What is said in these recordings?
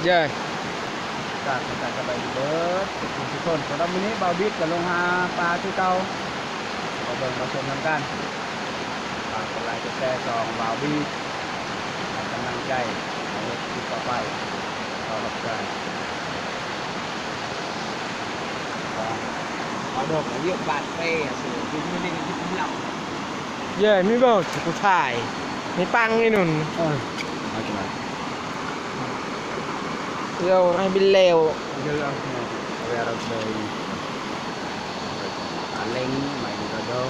ເຢ້ ກາບທັກທາຍສະບາຍດີເບີດທຸກຄົນ. ສຳລັບມື້ນີ້ບ່າວບິດກໍລົງຫາປາຄືເກົ່າ ມາເບິ່ງມາຊົມນຳກັນ. ຝາກກົດໄລກ໌ກົດແຊຊ່ອງບ່າວບິດ ໃຫ້ກຳລັງໃຈໃຫ້ເຮັດຄລິບຕໍ່ໄປ. ຂໍຂອບໃຈ. ເອົາດອກເຍອະບາດເປ້ ເສືອຢູ່ໃນນີ້ຢູ່ນຳ. ເຢ້ ມີບໍ່ຜູ້ຖ່າຍ ມີປັງອີ່ນຸ່ນ. ເອີ ເອົາຈັງໃດ ເອີ ໃຫ້ບິນແລ້ວ ເດີ ເອົາ ເອົາໄວ້ເອົາເດີ ອາເລັງ ໄມ້ກະດອງ.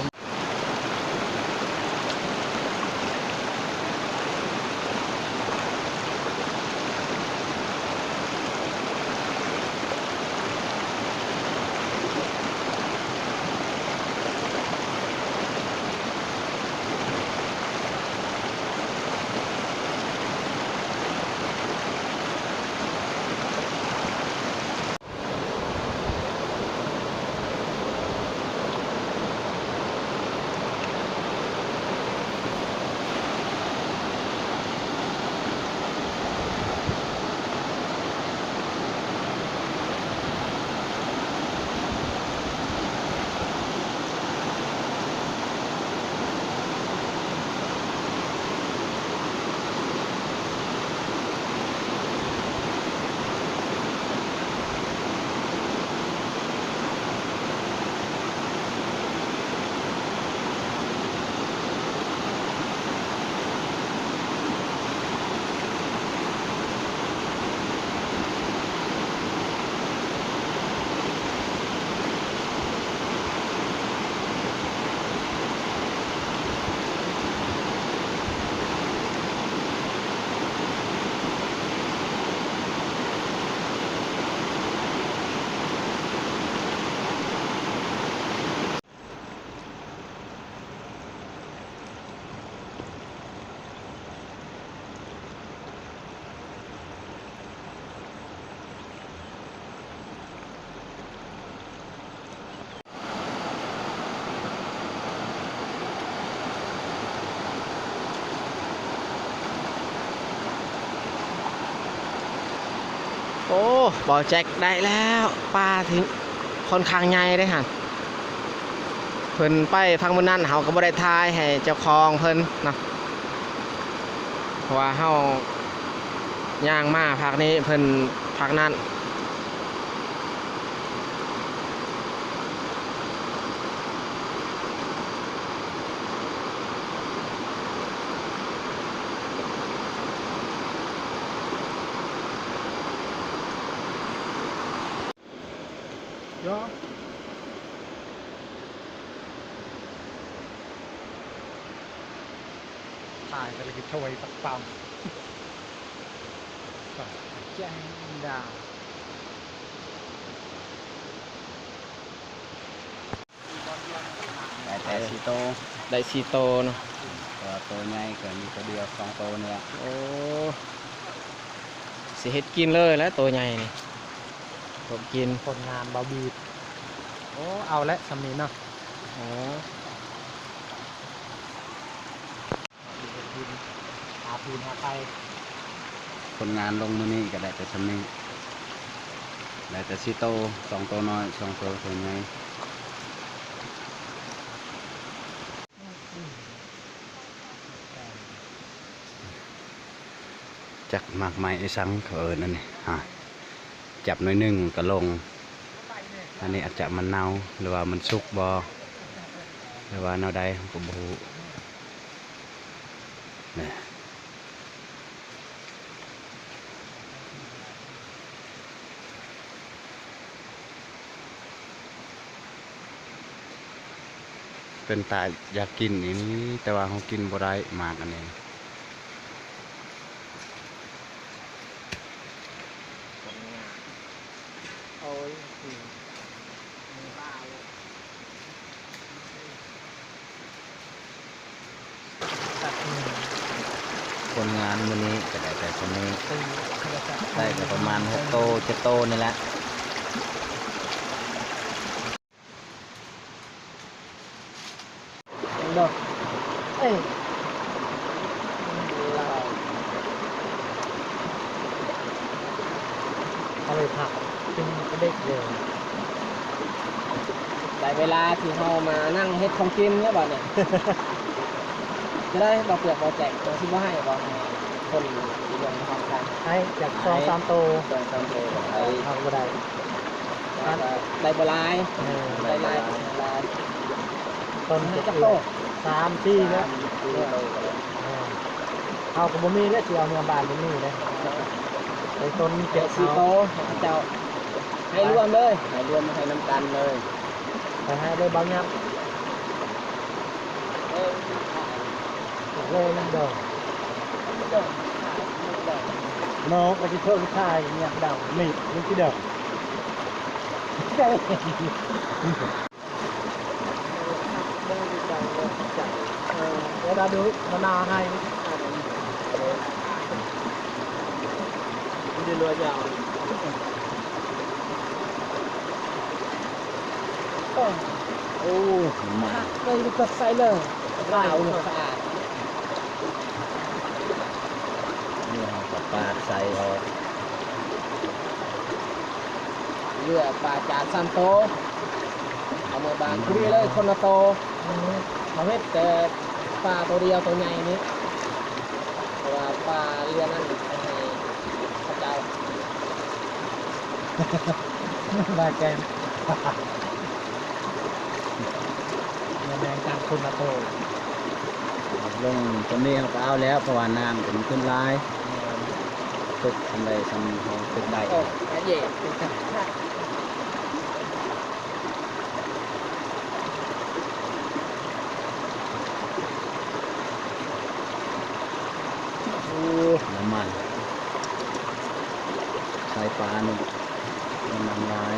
ໂອ້ ບ່າວແຈັກໄດ້ແລ້ວ ປາທີ່ຄ່ອນຂ້າງໃຫຍ່ເດ້ຫັ້ນ. ເພິ່ນໄປພັກມື້ນັ້ນ ເຮົາກໍບໍ່ໄດ້ຖ່າຍໃຫ້ເຈົ້າຂອງເພິ່ນເນາະ ເພາະວ່າເຮົາຍ່າງມາພັກນີ້ ເພິ່ນພັກນັ້ນ. ຖ່າຍໄປແລ້ວກໍໂທໃຫ້ປັກປຳ ແຈ້ງດາ. ໄດ້ແຕ່ສີ່ໂຕ ໄດ້ສີ່ໂຕເນາະ ແຕ່ວ່າໂຕໃຫຍ່ກໍມີໂຕດຽວສອງໂຕນີ້ແຫຼະ. ໂອ້ ຊິເຮັດກິນເລີຍແຫຼະໂຕໃຫຍ່ນີ້ ຕົ້ມກິນ. ຜົນງານບ່າວບີດ ໂອ້ ເອົາແຫຼະຊ່ຳນີ້ເນາະ. ໂອ້ ຫາປູນຫາໄປ ຜົນງານລົງມື້ນີ້ກໍໄດ້ແຕ່ຊ່ຳນີ້ ໄດ້ແຕ່ສີ່ໂຕ ສອງໂຕນ້ອຍ ສອງໂຕ ໂຕໃຫຍ່. ຈັກໝາກໄມ້ອີສັງເຂົາເອີ້ນອັນນີ້ ຫາ ຈັບໜ້ອຍໜຶ່ງກໍລົງ. ອັນນີ້ອາດຈະມັນເນົ່າ ຫຼືວ່າມັນສຸກບໍ່ ຫຼືວ່າແນວໃດ ເຮົາກໍບໍ່ຮູ້. ເປັນຕາຢາກກິນອີ່ຫຼີ ແຕ່ວ່າເຮົາກິນບໍ່ໄດ້ໝາກອັນນີ້. ຜົນງານມື້ນີ້ກໍໄດ້ແຕ່ສ່ຳນີ້ ໄດ້ກໍປະມານຫົກໂຕ ເຈັດໂຕນີ້ແຫຼະ. ເນາະ ເອີ ລາວ. ໄດ້ພັກເປັນເດັກເລີຍ. ໄດ້ເວລາທີ່ເຮົາມານັ່ງເຮັດຂອງກິນແລ້ວບັດນີ້. ຈະໄດ້ບໍ່ເປືອກບໍ່ແຈກ ເຮົາຊິບໍ່ໃຫ້ບໍ່ ໃຫ້ຄົນທີ່ເບິ່ງເຮົາໄດ້ ໃຫ້ຈັກສອງສາມໂຕ ສອງສາມໂຕກໍໄດ້ ເຮົາກໍບໍ່ໄດ້ ໄດ້ບໍ່ຫຼາຍ ເອີ ໄດ້ຫຼາຍ ໄດ້ຫຼາຍ ຕົ້ນຈັກໂຕ ສາມສີ່ແລ້ວ ສາມສີ່ໂຕກໍໄດ້ ເອີ ເຮົາກໍບໍ່ມີແລ້ວ ຊິເອົາເມືອບ້ານບໍ່ມີເດ້ ໄດ້ຕົ້ນເຈັດສີ່ໂຕ ເຈົ້າ ໃຫ້ລວມເລີຍ ໃຫ້ລວມ ໃຫ້ນຳກັນເລີຍ ໄປຫາເດີບ່າວຫຍັບ ເອີ ເດີ ເດີ ເນາະ ກໍຊິເພີ່ມຂາຍຫຍັບດຳ ນີ້ ນີ້ຊິເດີ ເອີ ເວລາດູມານາໃຫ້ ມັນຈະລວຍຍາວ ໂອ້ ໂອ້ ນ້ຳມັນ ເລີຍກໍໃສ່ເລີຍ ລາວສະອາດ ນີ້ເຮົາກໍປາດໃສ່ອອກ ເຫຼືອປາຈາກສາມໂຕ ເອົາເມືອບ້ານພໍດີເລີຍ ຄົນລະໂຕ ເຮົາເຮັດແຕ່ປາໂຕດຽວໂຕໃຫຍ່ນີ້ ເພາະວ່າປາເຫຼືອນັ້ນໃຫ້ເຂົາເຈົ້າ ບາຍແກງ ແມ່ນກັນຄົນລະໂຕ ລົງຕົວນີ້ເຮົາກໍເອົາແລ້ວ ເພາະວ່ານ້ຳມັນຂຶ້ນຫຼາຍ ແມ່ນ ຕຶກຊຳໃດຊຳເຮົາຕຶກໄດ້ ເອີ ອັນເດ ເປັນທຳມະຊາດ. ໂອ້ ນ້ຳມັນ ໃສ່ປານີ້ ນ້ຳມັນຫຼາຍ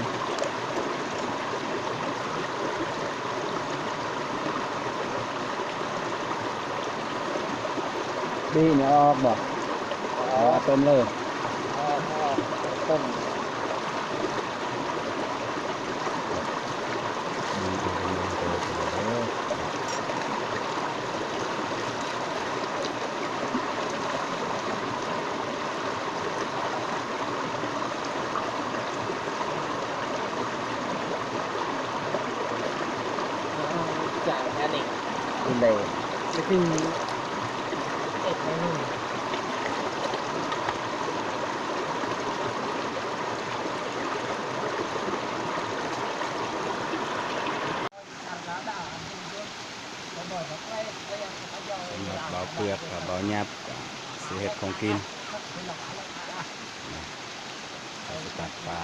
ບີນີ້ເອົາອອກບໍ່? ເອົາອອກ ເອົາຕົ້ມເລີຍ ເອົາອອກ ເອົາອອກ ຕົ້ມ. ຈາກອັນນີ້ ເລີຍ ສຳລັບບ່າວເປືອກກັບບ່າວຫຍັບ ຊິເຮັດຂອງກິນ ເຮົາຊິຕັກປາ.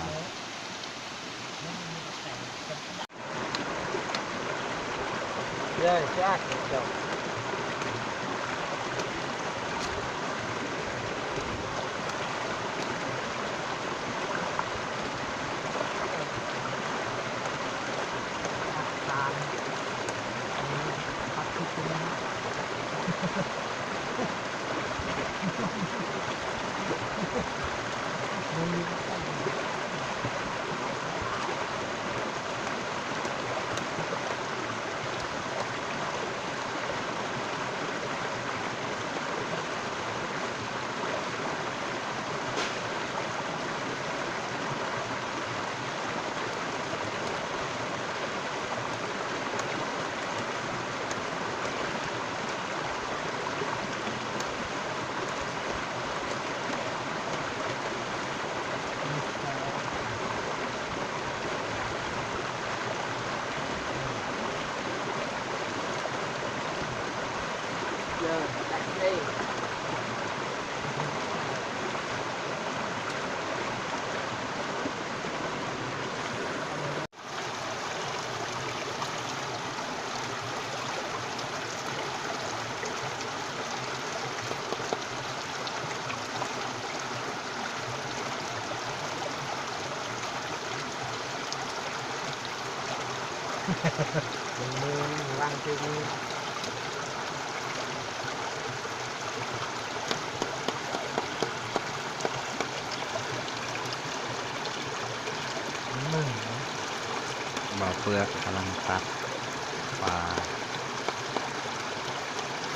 ບ່າວເປືອກກຳລັງຕັກປາ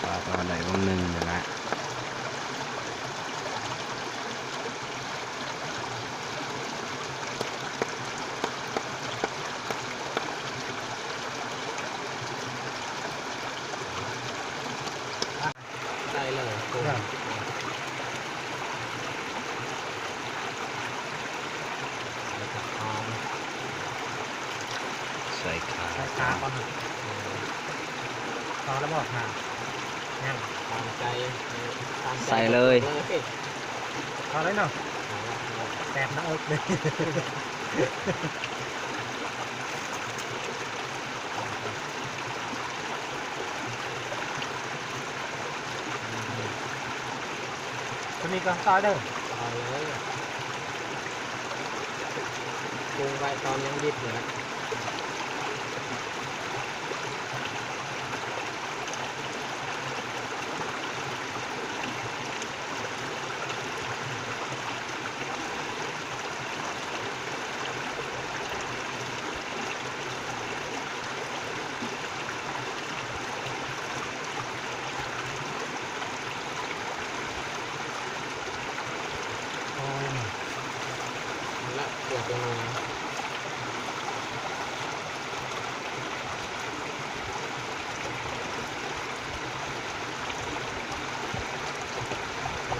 ປາກໍໄດ້ວງໜຶ່ງນີ້ລະ. ຫາກ່ອນ ພໍແລ້ວບໍ່ຫາ? ຍັງ ຕາມໃຈ ຕາມໃຈ ໃສ່ເລີຍ ເລີຍ ພໍແລ້ວເນາະ ແສບໜ້າອົກເລີຍ. ຕົວນີ້ກໍຊອຍເດີ ຊອຍເລີຍ ປຸງໄວ້ຕອນຍັງດິບນີ້ແຫຼະ. ໂອ້ຍ ນັ້ນແຫຼະ ເກືອໄປໜ້ອຍ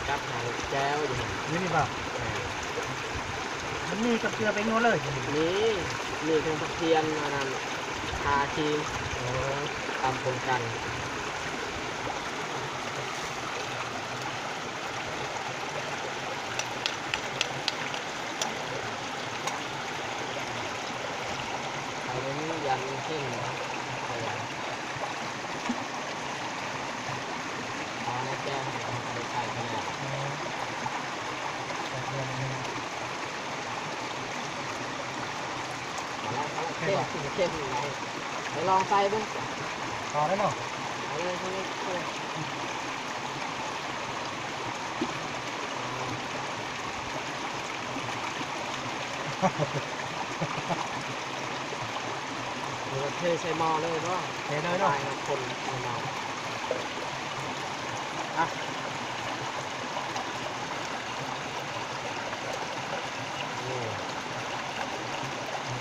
ຈັບຫາແຈ່ວຢູ່ນີ້ ນີ້ນີ້ບໍ່? ແມ່ນ ມັນມີກັບເກືອໄປນົວເລີຍ ມີ ມີທັງຜັກທຽນ ອັນນັ້ນ ຂ່າຂີງ ໂອ້ ຕຳປົນກັນ. ໄປເບິ່ງ ຢ້ານເຫັນບໍ່? ເອົາໃນແກ້ວໃຫ້ໄປໃສ່ກໍໄດ້ ເອົາລະ ເອົາລະ ເຂັ້ມ ເຂັ້ມໄດ້ ໄປລອງໃສ່ເບິ່ງ ພໍແລ້ວເນາະ ເອົາເລີຍ ເອົາເລີຍ ເອົາເລີຍ. ເທໃສ່ໝໍ້ເລີຍບໍ່? ເທເລີຍເນາະ ຄົນໃສ່ໝໍ້ ອ່ະ ນີ້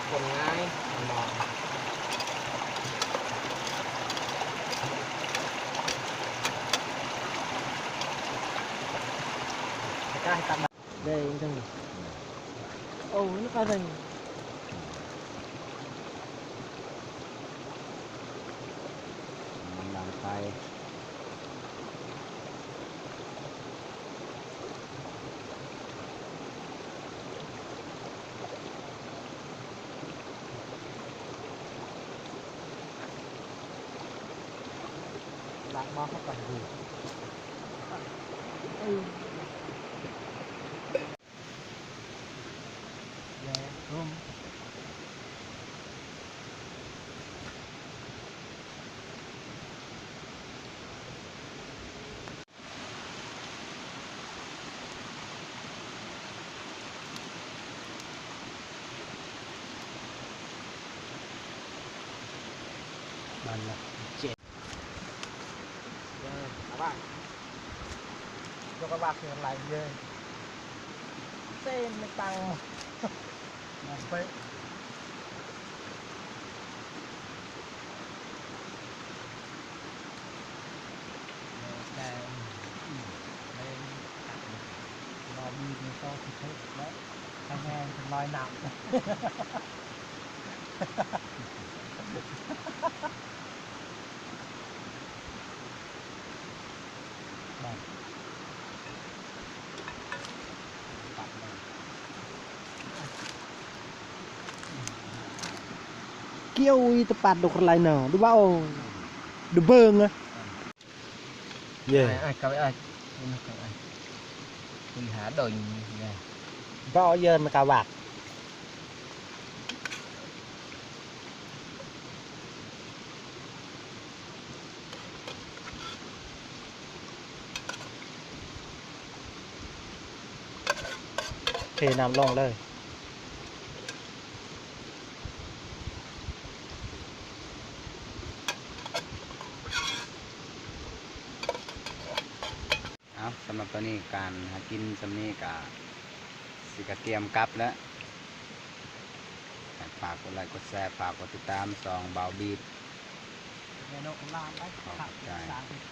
ຄົນງ່າຍ ໝໍ້ ໃຫ້ກາໃຫ້ຕຳ ໄດ້ຈັ່ງຊັ້ນ ໂອ້ ມັນກໍໄດ້ ມັນດັງໄຟ ລ້າງໝໍ້ໃຫ້ກ່ອນດີ ເອີ. ມັນລະເຈັບ ເອີ ລະຫວ່າງ ຍົກລະຫວ່າງຄືໄຫຼເລີຍ ເສັ້ນມັນຕັ້ງ ໄປ ແຕ່ ເອີ ເອີ ເອີ ລອບນີ້ກໍຄືເຖິກແລ້ວ ທາງແຮງເປັນລອຍນ້ຳ. ກ່ຽວອີຕະປັດດົກລາຍໜໍ່ ດູວ່າໂອ ດູເບິ່ງອະ ເຢ້ ອ້າຍ ອ້າຍ ເຂົ້າໄປອ້າຍ ເຂົ້າໄປອ້າຍ ຄຸນຫາດົນ ເຢ້ ບໍ່ເຢີນມາກະວັກ. ເທນ້ຳລົງເລີຍ ເອົາ ສຳລັບຕອນນີ້ການຫາກິນສ່ຳນີ້ກະຊິກະກຽມກັບແລ້ວ ຝາກກົດໄລກົດແຊ ຝາກກົດຕິດຕາມຊ່ອງບ່າວບີດ ຂອບໃຈ.